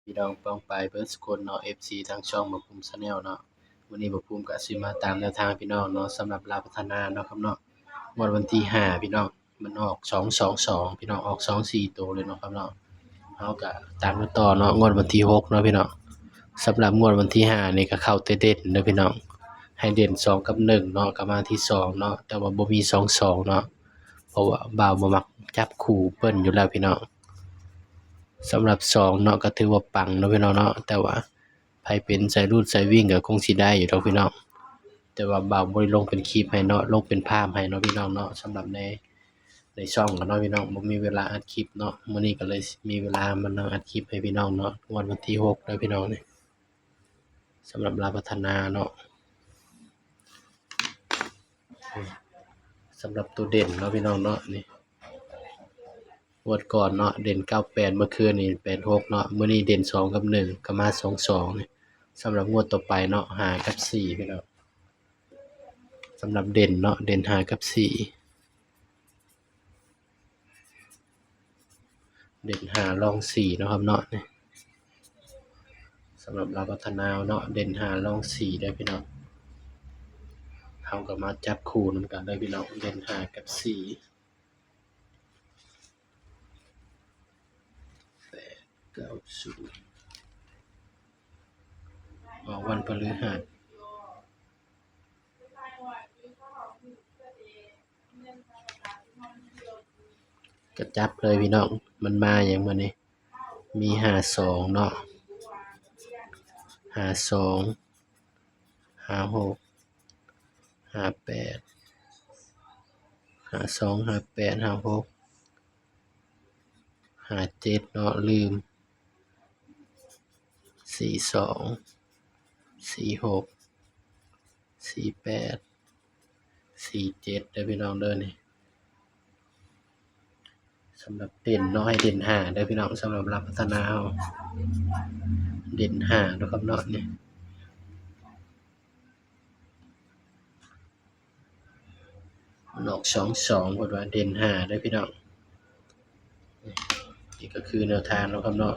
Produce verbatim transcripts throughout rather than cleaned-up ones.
พี่น้องป้องปายเบิดสุคนเนาะ เอฟซี ทางช่องบ่าวภูมิ Channel เนาะ มื้อนี้บ่าวภูมิก็สิมาตามแนวทางพี่น้องเนาะ สำหรับลาวพัฒนาเนาะครับเนาะ งวดวันที่ห้าพี่น้อง มันออกสองสองสอง พี่น้อง ออกสองสี่ตัวเลยเนาะครับเนาะ เฮาก็ตามกันต่อเนาะ งวดวันที่หกเนาะพี่น้อง สำหรับงวดวันที่ห้านี่ก็เข้าแต่เด่นเด้อพี่น้อง ให้เด่นสองกับหนึ่งเนาะ ก็มาที่สองเนาะ แต่ว่าบ่มีสองสองเนาะ เพราะว่าบ่าวบ่มักจับคู่เบิ้ลอยู่แล้วพี่น้อง สำหรับสองเนาะ ก็ถือว่าปังเนาะพี่น้องเนาะ แต่ว่าไผเป็นสายรูดสายวิ่งก็คงสิได้อยู่ดอกพี่น้อง แต่ว่าบ่าวบ่ได้ลงเป็นคลิปให้เนาะ ลงเป็นภาพให้เนาะพี่น้องเนาะ สำหรับใน ในช่องก็เนาะพี่น้อง บ่มีเวลาอัดคลิปเนาะ มื้อนี้ก็เลยมีเวลามานั่งอัดคลิปให้พี่น้องเนาะ งวดวันที่หกเด้อพี่น้องนี่ สำหรับลาวพัฒนาเนาะ สำหรับตัวเด่นเนาะพี่น้องเนาะ นี่ งวดก่อนเนาะ เด่นเก้าแปด เมื่อคืนนี่แปดหกเนาะ มื้อนี้เด่นสองกับหนึ่ง ก็มาสองสองนี่ สำหรับงวดต่อไปเนาะ ห้ากับสี่พี่น้อง สำหรับเด่นเนาะ เด่นห้ากับสี่ เด่นห้ารองสี่เนาะครับเนาะ นี่ สำหรับลาวพัฒนาเนาะ เด่นห้ารองสี่เด้อพี่น้อง เฮาก็มาจับคู่นำกันเด้อพี่น้อง เด่นห้ากับสี่ แปดเก้าศูนย์ ออกวันพฤหัส ก็จับเลยพี่น้อง มันมาหยังมื้อนี้ มีห้าสองเนาะ ห้าสอง ห้าหก ห้าแปด ห้าสอง ห้าแปด ห้าหก ห้าเจ็ดเนาะ ลืม สี่สอง สี่หก สี่แปด สี่เจ็ดเด้อพี่น้องเด้อ นี่ สำหรับเด่นเนาะ ให้เด่นห้าเด้อพี่น้อง สำหรับลาวพัฒนาเฮา เด่นห้าเนาะครับเนาะ นี่ มันออกสองสอง เพิ่นว่าเด่นห้าเด้อพี่น้อง นี่ก็คือแนวทางเนาะครับเนาะ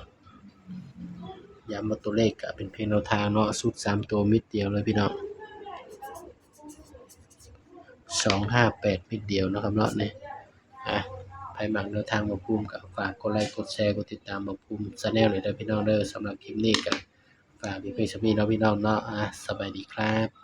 ย้ำว่าตัวเลขก็เป็นเพียงแนวทางเนาะ ชุดสามตัวเม็ดเดียวเลยพี่น้อง สองห้าแปด เม็ดเดียวเนาะครับเนาะ นี่ อ่ะ ไผมักแนวทางบ่าวภูมิก็ฝากกดไลค์ กดแชร์ กดติดตามบ่าวภูมิ Channel เลยเด้อพี่น้องเด้อ สำหรับคลิปนี้ก็ฝากไว้เพียงส่ำนี้เนาะพี่น้องเนาะ อ่ะ สบายดีครับ